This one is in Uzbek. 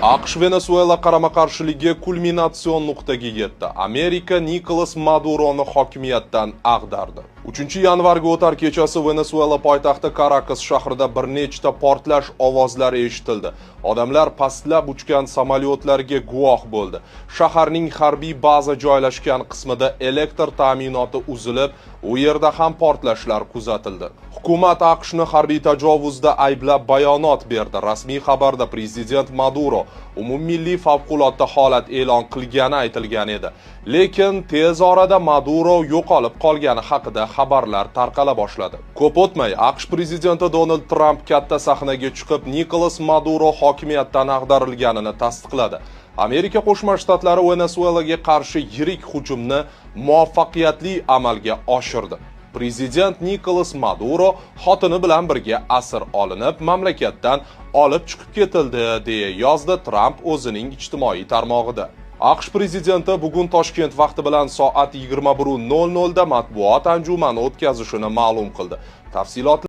AQSh Venesuela qarama-qarshiligi kulminatsion nuqtaga yetdi. Amerika Nikolas Maduroni hokimiyatdan ag'dardi. 3-yanvarga o'tar kechasi Venesuela poytaxti Karakas shahrida bir nechta portlash ovozlari eshitildi. Odamlar pastlab uchgan samolyotlarga guvoh bo'ldi. Shaharning harbiy baza joylashgan qismida elektr ta'minoti uzilib, u yerda ham portlashlar kuzatildi. Hukumat AQShni harbiy tajovuzda ayblab bayonot berdi. Rasmiy xabarda prezident Maduro umummilliy favqulodda holat e'lon qilgani aytilgan edi. Lekin tez orada Maduro yo'qolib qolgani haqida xabarlar tarqala boshladi. Ko'p o'tmay AQSh prezidenti Donald Tramp katta sahnaga chiqib Nikolas Maduro hokimiyatdan ag'darilganini tasdiqladi. Amerika Qo'shma Shtatlari Venesuelaga qarshi yirik hujumni muvaffaqiyatli amalga oshirdi. Prezident Nikolas Maduro xotini bilan birga asir olinib, mamlakatdan olib chiqib ketildi, deya yozdi Tramp o'zining ijtimoiy tarmog'ida. AQSh prezidenti bugun Toshkent vaqti bilan soat 21:00 da matbuot anjumani o'tkazishini ma'lum qildi. Tafsilotlar